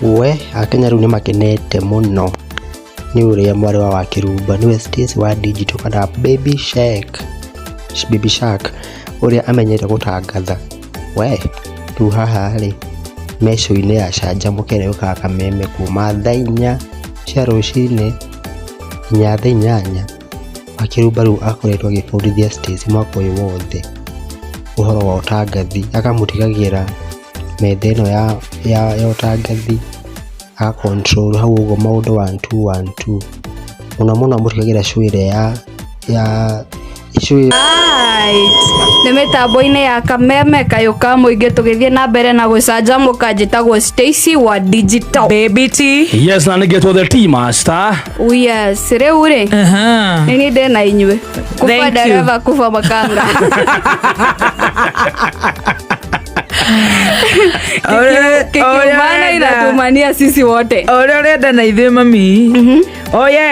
We akenya rĩu nĩ makenete mũno nĩ ũrĩa mwarĩ wa Wakĩrumba nĩwe Stacy wa digital kana Baby Shark, Baby Shark ũrĩa amenyete gũtangatha. We rĩu haha rĩ me show-inĩ ya Canjamũka ĩrĩa yũkaga Kameme kuma thaa 4 cia rũcinĩ nginya thaa 8. Wakĩrumba rĩu akoretwo agĩbundithia Stacy mwaka ũyũ wothe ũhoro wa ũtangathi, akamũtigagĩra metha ĩno ya ũtangathi, aga control hau ũguo maũndũ one two one two. Mũno mũno amũtigagĩra show ĩrĩa ya show. Nĩ mĩtambo-inĩ ya Kameme kayũ ka mũingĩ, tũgĩthiĩ na mbere na gũcanjamũka. Njĩtagwo Stacy wa Digital. Baby T. Yes, na nĩgetwo the T Master. Oh yes, rĩu rĩ nĩ niĩ ndĩ na inyuĩ kuba Thank you. ndereba kuba makanga. Kikiumana inatumania sisi wote. Ũrĩa ũrenda na ithuĩ mami. Oh yes.